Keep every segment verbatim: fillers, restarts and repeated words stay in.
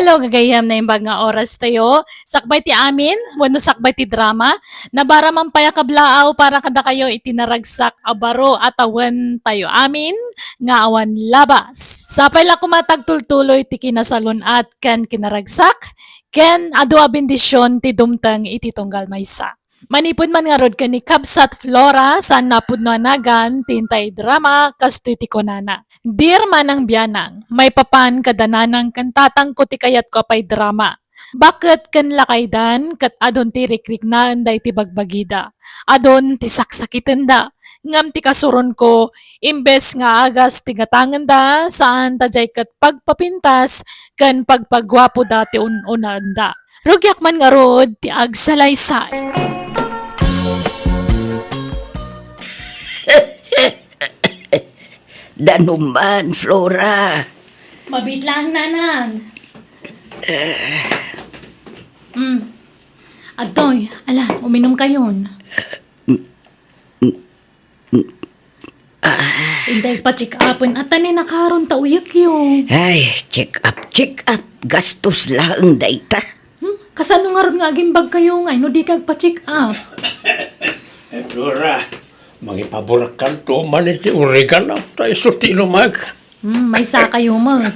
Perfecto, gagayyem, naimbag nga oras tayo. Sakbay ti amin, wenno sakbay ti drama, nabara man pay a kablaaw para kadakayo iti naragsak a baro a tawen tayo amin nga awan labas. Sapay la koma ta agtultuloy ti kinasalun-at ken kinaragsak, ken adu a bendision ti dumteng iti tunggal maysa. Manipud man ngarud ken ni Kabsat Flora, saan napudno a nagan ti intay drama, kastoy ti kunana, "Dear Manang Bianang, maipapan kada nanang ken tatangko ti kayatko a pay drama. Baket ken lakaydan ket adun ti rikriknaenda iti bagbagida. Adun ti saksakitenda. Ngem ti kasuronko, imbes nga agas ti gatangenda, saan ta diay ket pagpapintas ken pagpaguapoda ti un-unaenda." Rugiak man ngarud ti agsalaysay. Danuman, Flora. Mabit lang, Nanang. Hmm. Adtoy, ala, uminom kayon. Intay pa-check upen, ata ni nakaron ta uyekyo. Ay, check up, check up. Gastos laeng dayta. Hmm? Kasano ngarud nga agimbag kayo nga no di ka agpa-check up? Eh, Flora, mangipaburakkanto man iti oregano, ta isu ti inumek. Hmm, maysa kayo met.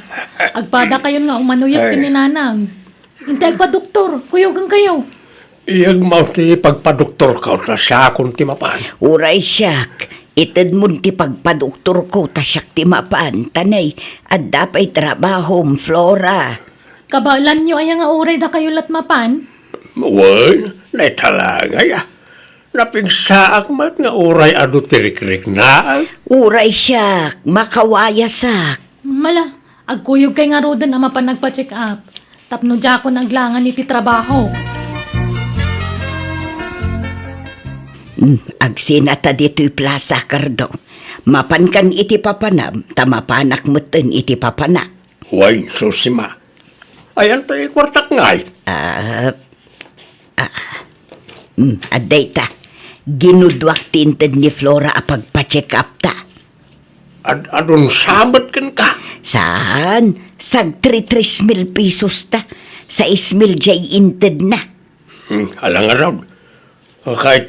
Agpada kayon nga umanuyek ken ni Nanang. Inti agpadoktor, kuyogen kayo. Iyagmaw ti pagpadoktorko, ta siakon ti mapan. Uray siak, itedmon ti pagpadoktorko, ta siak ti mapan, ta nay, adda pay trabahom, Flora. Kabaelanyo aya nga uray dakayo lat mapan? Wen, naitalangay a. Napigsaak met nga uray adu ti rikriknaak. Uray siak, makawayasak. Mala, agkuyog kay ngaruden a mapan agpa-check up. Tapno diakon aglangan iti trabaho. Hmm, agsina ta ditoy plasa, Cardo. Mapankan iti papanam, ta mapanak metten iti papanak. Wen, Susima. Ayan tayo kwartak ngay? Ah, ah, hmm, adda ita. Ginuduak ti inted ni Flora a pagpa-check up ta. Ad-, adun samet kenka? Saan? Sagtri tres mil pesos ta. Sais mil jay intedna. Hmm, alangan raw. Kay,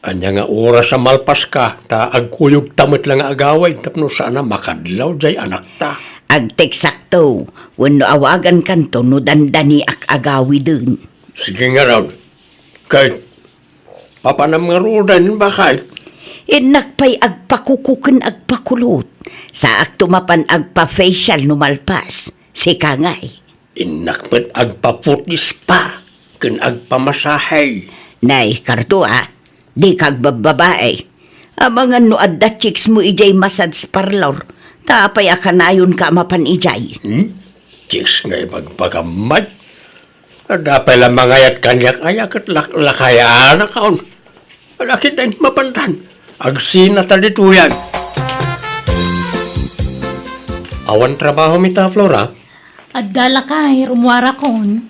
ania nga oras a malpaska, ta agkuyog ta met la nga agawid tapno saan a makadlaw jay anakta. Agteksakto, wenno awagankanto no dandaniak agawiden. Sige ngarud. Kay, papanam ngaruden, bakay? Innak pay agpakuko ken agpakulot. Saakto mapan agpa-facial no malpas. Sika ngay. Innak met agpa-foot spa ken agpamasahe. Nay, Cardo, a, dika agbabbabae. Amangan no adda chicks mo idiay massage parlor. Ta apay a kanayonka a mapan idiay? Hmm? Chicks nga ibagbagam met? Adda pay la mangayat kaniak aya ket lak-, lakayanakon. Ala, ket mapantan. Agsina ta ditoyen. Awan trabahom ita, Flora? Adda lakay, rummuarakon.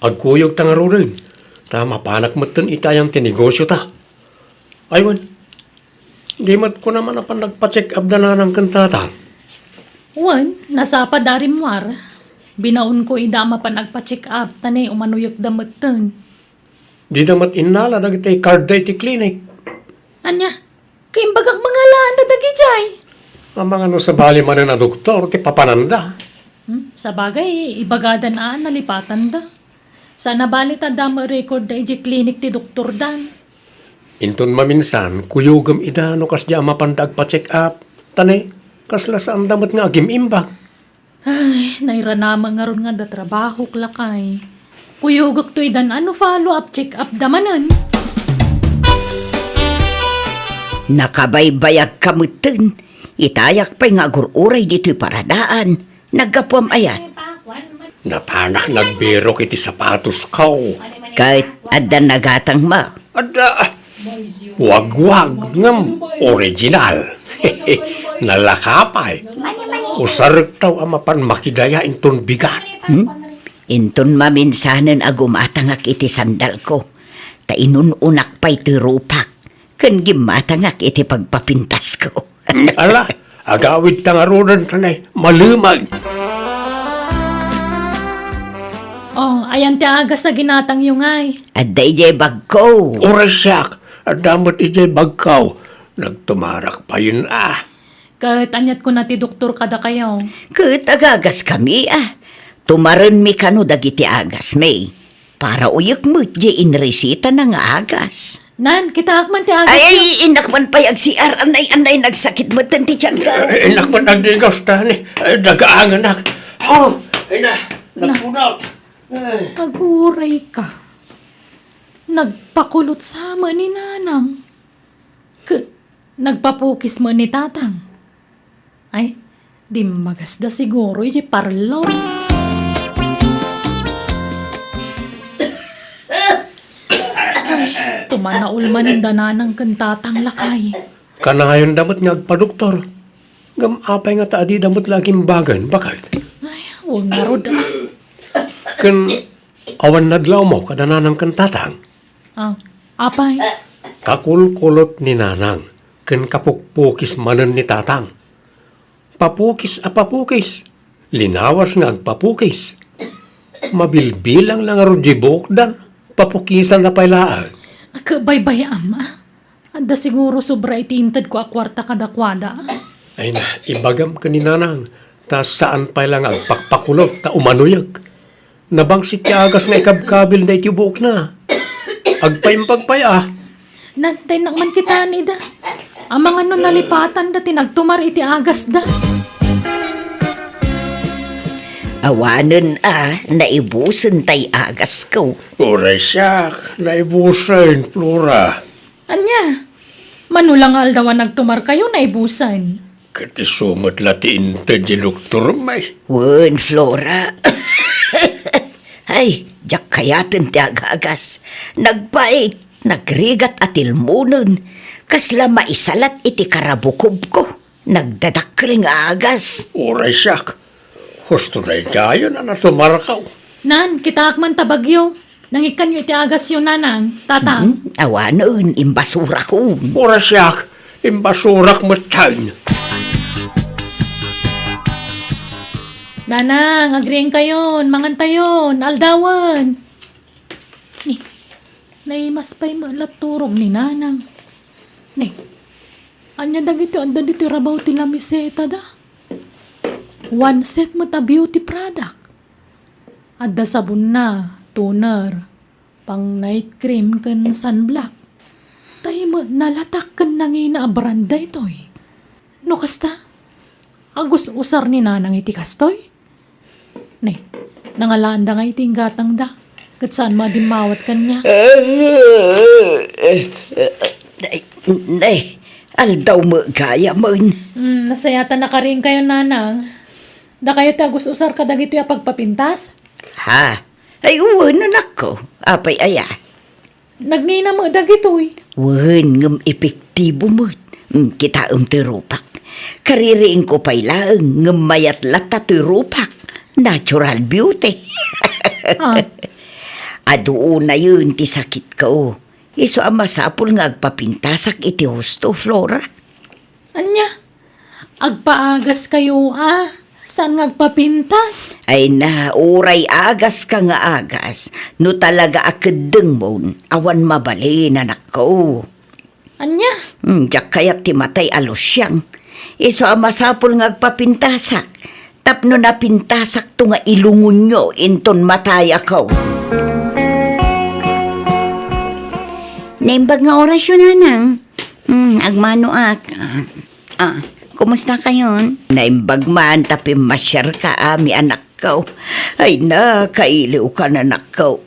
Agkuyog ta ngaruden, ta mapanak metten ita ayan ti negosio ta. Ay, wen, di met kuna man a panagpa-check up da nanang ken tatang? Wen, nasapa da rimmuar. Binaonko ida a mapan agpa-check up, ta ne, umanuyek da metten. Dida met innala dagiti card da iti klinik. Ania? Kaimbagak mangalaan da dagidiay. Amangan no sabali manen a doktor ti papananda. Hmm, sabagay, ibagadan a nalipatanda. Saan a bali ta adda met record da idiay klinik ti doktor dan. Inton maminsan, kuyogem ida no kasdiay a mapanda agpa-check up. Ta ne, kasla saanda met nga agim-imbag. Ay, nairanama ngarud nga adda trabahok, lakay. Kuyogek toy dan a no follow-up check-up da manen. Nakabaybayag ka metten. Itayak pay nga agur-uray ditoy paradaan. Naggapuam aya? Napanak nagbirok iti sapatosko. Ket adda nagatangmo? Adda. Wagwag ngem original. Nalakapay. Usarektaw a mapan makidaya inton bigat. Hmm? Inton maminsanen a gumatangak iti sandalko, ta inun-unak pay ti rupak, ken gimmatangak iti pagpapintasko. Ala, agawid ta ngaruden ta ne, malemag. Ayan ti agas a ginatangyo ngay? Adda idiay bagko. Uray siak, adda met idiay bagko. Nagtumarak payen a. Ket aniat kuna ti doktor kadakayo? Ket agagaskami a. Tumarenmi kano dagiti agasmi. Para uyek met diay inresitana nga agas. Nan, kitaak man ti agas. Ay, ay, innak man pay ag-C R. Anay, anay, nagsakit met ti tiyanko. Eh, innak man agdigos ta ni, eh, dagaanganak. Oh, ay na, nagpunot. Ay. Aguray ka. Nagpakulot sa met ni Nanang. K-, nagpapukis met ni Tatang. Ay, dimmagasda siguro iti parlo. Ay, tumanaol manen da Nanang ken Tatang, lakay. Kanayonda met nga agpadoktor. Ngem apay ngata a dida met la agimbagen, baket? Ay, wen ngarud, a. Ken awan nadlawmo kada Nanang ken Tatang? Ah, apay? Kakulkulot ni Nanang ken kapukpukis manen ni Tatang. Papukis a papukis. Linawas nga agpapukis. Mabilbilang la ngarud diay buokdan. Papukisanna pay laeng. Agbaybay-am, a. Adda siguro sobra iti intedko a kuarta kadakuada. Ay na, ibagam ken ni Nanang, ta saan pay la nga agpakpakulot ta umanuyek. Nabangsit ti agas nga ikabkabilna iti buokna. Agpaimbag pay a. Nan, ta innak man kitaen ida. Amangan no nalipatanda ti nagtumar iti agasda. Awanen a, naibusen tay agasko. Uray siak, naibusen, Flora. Ania? Mano la nga aldaw a nagtumarkayo, naibusen? Ket isu met la ti inted ti doktormi. Wen, Flora. Ay, diak kayaten ti agagas. Nagpait, nagrigat a tilmonen. Kasla maisalat iti karabukobko. Nagdadakkel nga agas. Uray siak. Husto daydiayen a natumarkaw. Nan, kitaak man ta bagyo. Nangikkanyo iti agasyo, Nanang, Tatang? Hmm, awanen, imbasurakon. Uray siak, imbasurak metten. Nanang, agriingkayon, mangantayon, aldawen. Ni, naimas pay met la turog ni Nanang. Ni, ania dagiti adda ditoy rabaw ti lamisetada? One set met a beauty product. Adda sabonna, toner, pang night cream ken sunblock. Tay met nalatak ken nangina a brand daytoy. No kasta, agus-usar ni Nanang iti kastoy? Ne, nangalaanda nga iti inggatangda, ket saan madimmawat kaniak. Ay, ne, aldaw met gayamen. Hmm, nasayaat a nakariingkayo, Nanang. Dakayo ti agus-usar kadagitoy a pagpapintas? Ha? Ay, wen, anakko. Apay aya? Nagngina met dagitoy. Wen, ngem epektibo met. Mm, kitaem toy rupak. Kaririingko pay laeng, ngem mayat latta toy rupak. Natural beauty. Ah. Adu unayen ti sakitko. Isu a masapul nga agpapintasak iti husto, Flora. Ania? Agpaagaskayo a, saan nga agpapintas? Ay na, uray agaska nga agas, no talaga a keddengmon, awan mabalin, anakko. Ania? Hmm, diak kayat ti matay a lusiang. Isu a masapul nga agpapintasak, tapno napintasakto nga ilungonyo inton matayako. Naimbag nga orasyo, Nanang. Hmm, agmanoak. Ah, ah, kumusta kayon? Naimbag man ta pimmasiarka, ami, anakko. Ay, nakailiwka, anakko.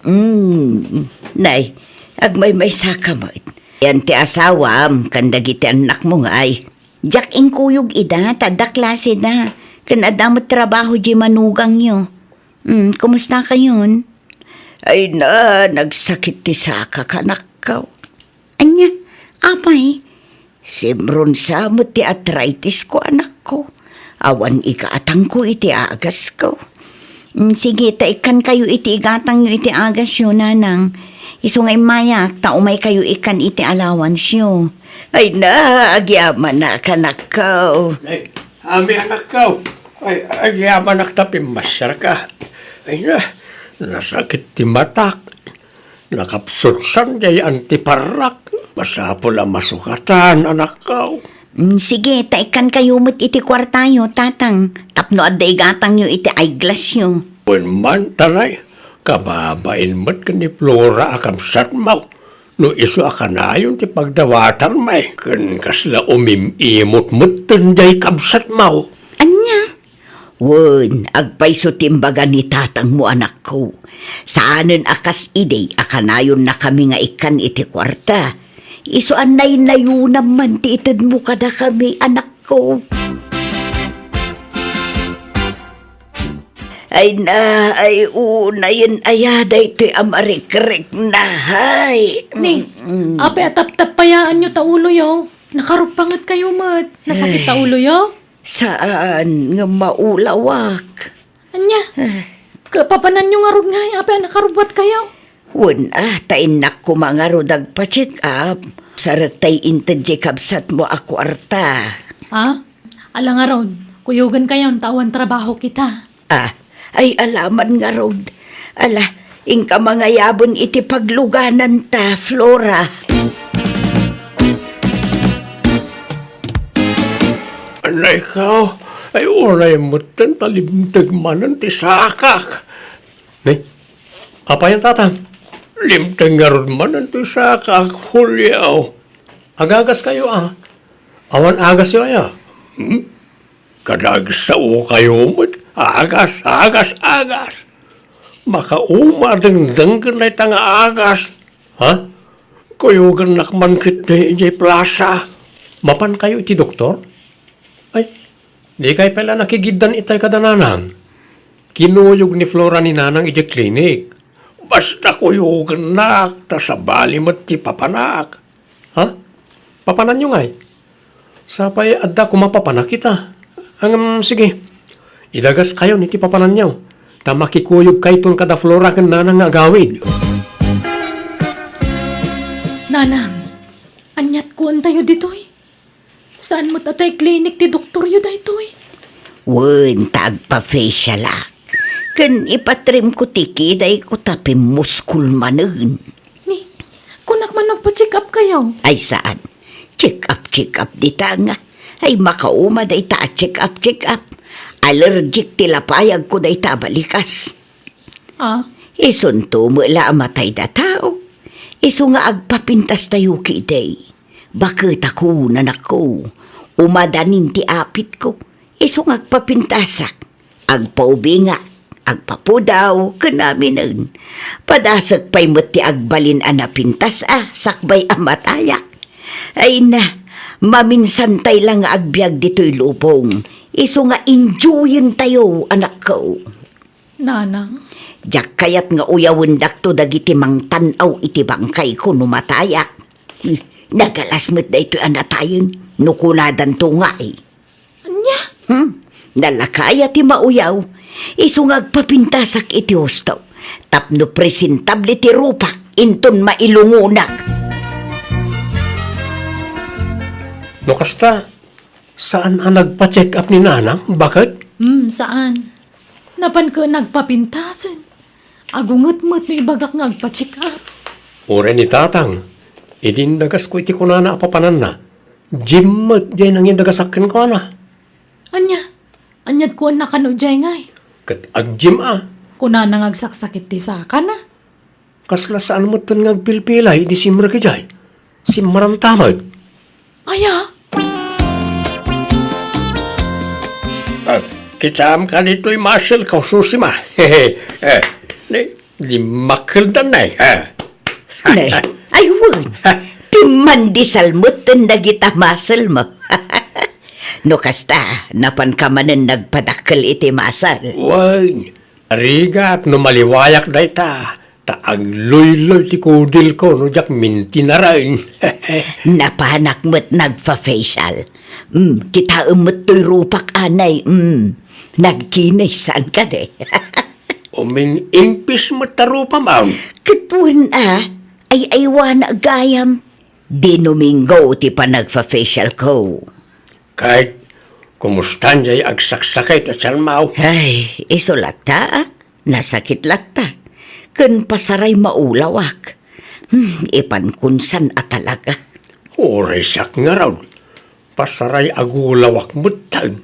Mm, nay, agmaymaysaka met. Yan ti asawam, ken dagiti annakmo ngay. Diak inkuyog ida, ta adda klaseda. Ken adda met trabaho diay manugangyo. Hmm, kumusta kayon? Ay na, nagsakit ti sakak, anakko. Ania, apay? Simron sa met ti arthritis ko, anakko. Awan igatangko iti agasko. Hmm, sige, ta ikkankayo iti igatangyo iti agasyo, Nanang. Isu nga immayak, ta umaykayo ikkan iti allowanceyo. Ay na, agyamanak, anakko. Ay, Ami, anakko, ay, agyamanak ta pimmasiarka. Ay na, Nasakit ti matak. Nakapsutsan jay antiparrak. Masapul a masukatan, anakko. Mm, sige, ta ikkankayo met iti kuartayo, Tatang, tapno adda igatangyo iti eyeglassyo. Wen man, tanay, kababain met ken ni Flora a kabsatmo. No isu a kanayon ti pagdawatanmi, ken kasla umim-imot metten jay kabsatmo. Ania? Wen, agpayso ti imbaga ni tatangmo, anakko. Saanen a kas idi a kanayonnakami nga ikkan iti kuarta. Isu a naynayonam man ti itedmo kadakami, anakko. Ay na, ay unayen aya daytoy a marikrikna, hay. Ni, Mm, mm. Apay a taptappayaanyo ta uloyo? Nakaruppangetkayo met. Nasakit ta uloyo? Saan nga maulawak. Ania? Ay. Kapapananyo ngarud ngay, apay a nakarubbuatkayo? Wen a, ta innak koma ngarud agpa-check up. Sarek tay inted jay kabsatmo a kuarta. Ha? Ala ngarud, kuyogenkayon ta awan trabaho kita. Ah, ay alaman ngarud. Ala, inka mangayaben iti paglugananta, Flora. Anay ka, ay unay metten ta limteg manen ti sakak. Ne? Apayan, Tatang? Limteg ngarud manen ti sakak, Julio. Agagaskayo, a. Awan agasyo aya? Hmm? Kadagsaokayo met. Agas, agas, agas. Makauma dengdenggen dayta nga agas. Ha? Kuyogennak man ketdi idiay plasa. Mapankayo iti doktor? Ay, dikay pay la nakigiddan itay kada nanang. Kinuyog ni Flora ni nanang idiay klinik. Basta kuyogennak, ta sabali met ti papanak. Ha? Papananyo ngay? Sapay adda koma papanak ita. Ngem, sige. Idagaskayon iti papananyo, ta makikuyogkayton kada Flora ken nanang nga agawid. Nanang, aniat kuentayo ditoy? Saan met a tay klinik ti doktoryo daytoy? Wen, ta agpa-facialak. Ken ipatrimko ti kidayko ta pimmuskol manen. Ni, kunak man agpa-check up kayo? Ay, saan? Check up, check up dita nga. Ay, makauma dayta a check up, check up. Allergic ti lapayagko dayta a balikas. Ah? Isunto met la a matay da tao. Isu nga agpapintastayo ketdi. Baketako, nanakko. Umadanin ti apitko. Isu nga agpapintasak. Agpaubingak, agpapudaw, ken aminen. Padasek pay met ti agbalin a napintas a sakbay a matayak. Ay na, maminsantay la nga agbiag ditoy lubong. Isu nga enjoyentayo, anakko. Nanang? Diak kayat nga uyawendakto dagiti mangtan-aw iti bangkayko no matayak. Hmm, nagalas met daytoy a natayen no kunadanto ngay. Ania? Hmm? Nalakaya ti mauyaw. Isu nga agpapintasak iti husto. Tapno presentable ti rupak inton mailungonak. No kasta, saan a nagpa-check up ni Nanang, baket? Hmm, saan. Napan ket nagpapintasen. Agunget met no ibagak nga agpa-check up. Uray ni Tatang, idi indagasko iti kunana a papananna, gym met diay nangindagasak kenkuana. Ania? Aniat kuanna kano diay ngay? Ket ag-gym a. Kunana nga agsaksakit ti sakana. Kasla saan metten nga agpilpilay idi simrek idiay. Simmaranta met. Aya? Ah, kitaem kadi toy muscle ko, Susima. Eh, di, di makkeldan, eh. Ah. Ne, ay wen, pimmandisal metten dagita muscle mo. No kasta, napanka manen nagpadakkel iti muscle. Wen, rigat no maliwayak dayta. Ta agluyloy ti kudilko no diak mintinaren. Napanak met nagfa-facial. Mm, kitaem met toy rupak anay. Mm, nagkinis, saan kadi? Uming-impis met ta rupam, am. Ket wen a, ay-aywana gayam. Di Domingo ti panagfa-facial ko. Ket, kumustan jay agsaksakit a tianmo? Ay, isu latta, a. Nasakit latta. ken pasaray maulawak. Hmm, ipankon san a talaga. Uray siak ngarud, pasaray agulawak metten.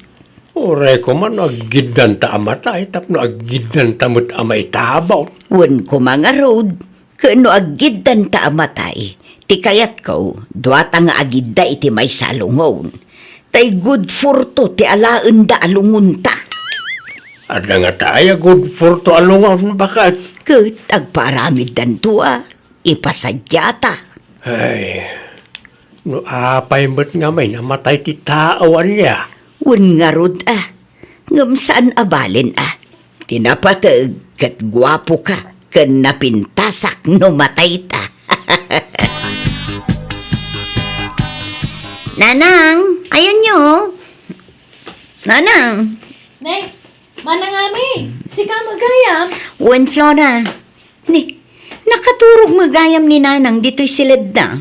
Uray koma no aggiddanta a matay tapno aggiddanta met a maitabon. Wen koma ngarud, ken no aggiddanta a matay, ti kayatko, duata nga agidda iti maysa a lungon. Tay good fortune ti alaenda a lungonta. Adda ngata aya good fortune a lungon, baket? Ket agpaaramiddanto a ipasadiata. Ay, no apay met ngamin a matay ti tao, ania? Wen ngarud a, ngem saan a balen a. Ti napateg ket guapoka ken napintasak no matayta. Nanang, ayanyo. Nanang. Nay, Manang Ami, sika met gayam? Wen, Flora. Ni, nakaturog met gayam ni Nanang ditoy siledda?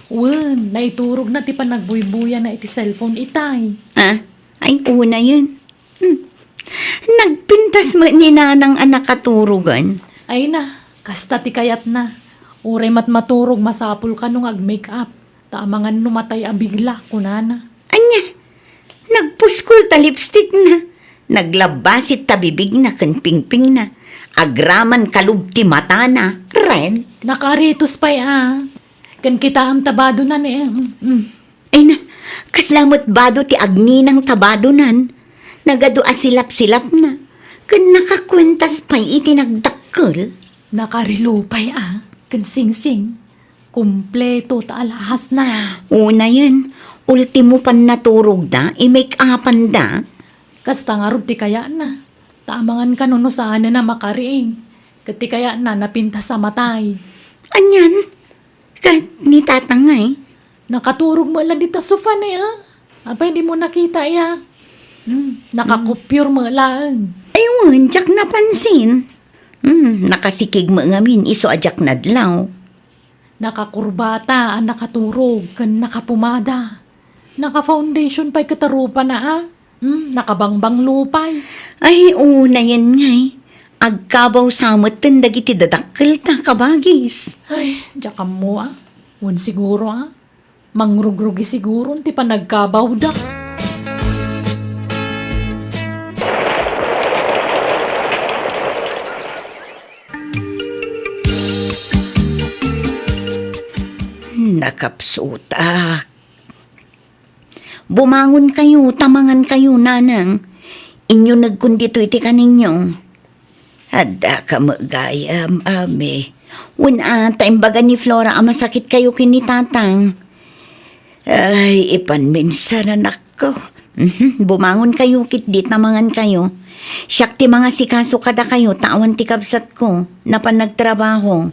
Wen, naiturogna ti panagbuybuyana iti cellphone itay. Ah, ay, unayen. Hmm. Nagpintas met ni Nanang a nakaturogan. Ay na, kasta ti kayatna. Uray met maturog, masapul kano nga ag-make up. Ta amangan no matay a bigla, kunana. Ania? Nagpuskol ta lipstickna. Naglabbasit ta bibigna ken pingpingna. Agraman kalub ti matana. Ren. Nakaritos pay a. Ken kitaem ta badonan, eh. Mm, mm. Ay na, kasla met bado ti agninang ta badonan. Nagadu a silap-silapna. Ken nakakuentas pay iti nagdakkel. Nakarelo pay a. Ken singsing. Kompleto ta alahasna. Unayen, ultimo pannaturogda, i-make-upanda. Kasta ngarud ti kayatna. Ta amangan kano no saanen a makariing. Ket ti kayatna, napintas a matay. Anian? Ket ni Tatang ngay? Nakaturog met la dita sofa ne, a? Apay, dimo nakita, ya? Hmm, nakakupyor met laeng. Ay, wen, diak napansin. Hmm, nakasikig met ngamin, isu a diak nadlaw. Nakakurbata a nakaturog ken nakapumada. Naka-foundation pay ket arupana a. Hmm, nakabangbanglo pay. Ay, unayen ngay. Agkabaw sa metten dagiti dadakkelta, kabagis. Ay, diak ammo a. Wen siguro a. Mangrugrugi siguron ti panagkabawda. Nakapsutak. Bumangonkayo, ta mangankayo, nanang. Inyunegkon ditoy ti kaninyo. Addaka met gayam, Ami. Wen a, ta imbaga ni Flora a masakitkayo ken ni Tatang. Ay, ipanminsan, anakko. Mhm, bumangonkayo ketdi ta mangankayo. Siak ti mangasikaso kadakayo ta awan ti kabsatko, napan nagtrabaho.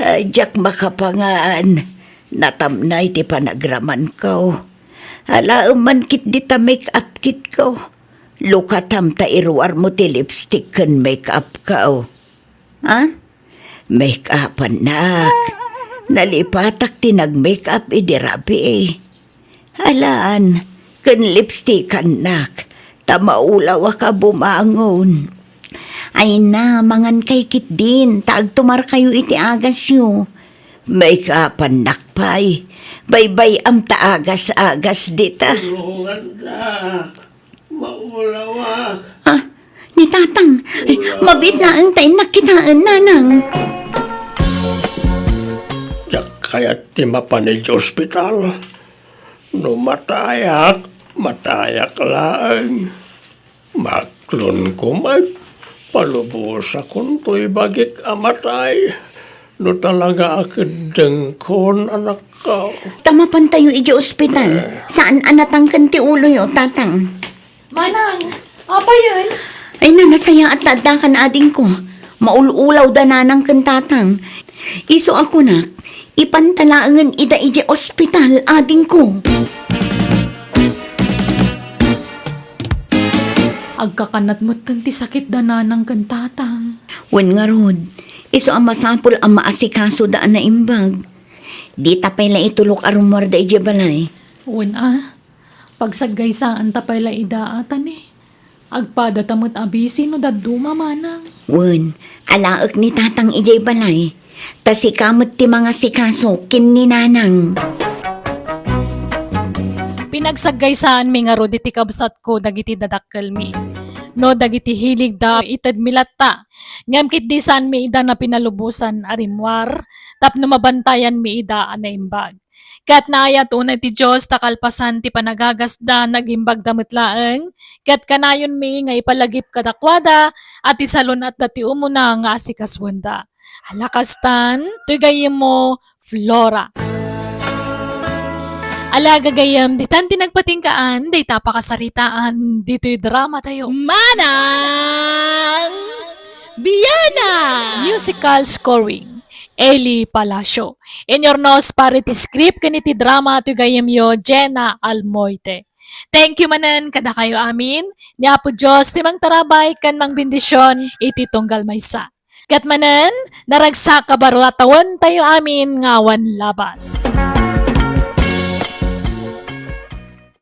Ay, diak makapangan. Natamnay ti panagramanko. Alaem man ketdi ta make-up kitko. Lukatam ta iruarmo ti lipstick ken make-upko. Ha? Make-upannak. Nalipatak ti nag-make-up idi rabii. Alaan, ken lipstickannak, ta maulawak a bumangon. Ay na, mangankay ketdin, ta agtumarkayo iti agasyo. Make-upannak pay. Baybay-am ta agas-agas dita. Tulungannak. Maulawak. Ah, ni Tatang. Ay, mabiit laeng ta innak kitaen, nanang. Diak kayat ti mapan idiay ospital. No matayak, matayak laeng. Maklonko met, palubosakon toy bagik a matay. No talaga a keddengkon, anakko. Ta mapantayo idiay ospital. Saan a natangken ti uloyo, Tatang. Manang, apayen? Ay na, nasayaat ta addakan, adingko. Maul-ulawda nanang ken Tatang. Isu a kunak, ipanta laengen ida idiay ospital, adingko. Agkakanat metten ti sakitda nanang ken Tatang. Wen ngarud, isu a masapul a maasikasoda a naimbag. Dita pay la itulok a rummuarda idiay balay. Wen a, pagsaggaysaan ta pay la ida a tani. Agpadata met a busy no dadduma, manang. Wen, alaek ni tatang idiay balay. Ta sika met ti mangasikaso ken ni nanang. Pinagsaggayaanmi ngarud iti kabsatko dagiti dadakkelmi. No dagiti hiligda, itedmi latta. Ngem ketdi saanmi ida napinalubosan a rimmuar, tapno mabantayanmi ida a naimbag. Ket naayat unay ti Dios ta kalpasan ti panagagasda, nagimbagda met laeng, ket kanayonmi nga ipalagip kadakuada a ti salun-atda ti umuna nga asikasuenda. Ala kastan, toy gayyemmo, Flora. Ala gagayyem, ditan ti nagpatinggaan dayta a pakasaritaan ditoy drama tayo. Manang Biana! Musical scoring, Eli Palacio. Inyurnos para iti script ken iti drama toy gayyemyo, Jenna Almoite. Thank you manen kadakayo amin. Ni Apo Dios ti mangtarabay ken mangbendision iti tunggal maysa. Ket manen, naragsak a baro a tawen tayo amin nga awan labas.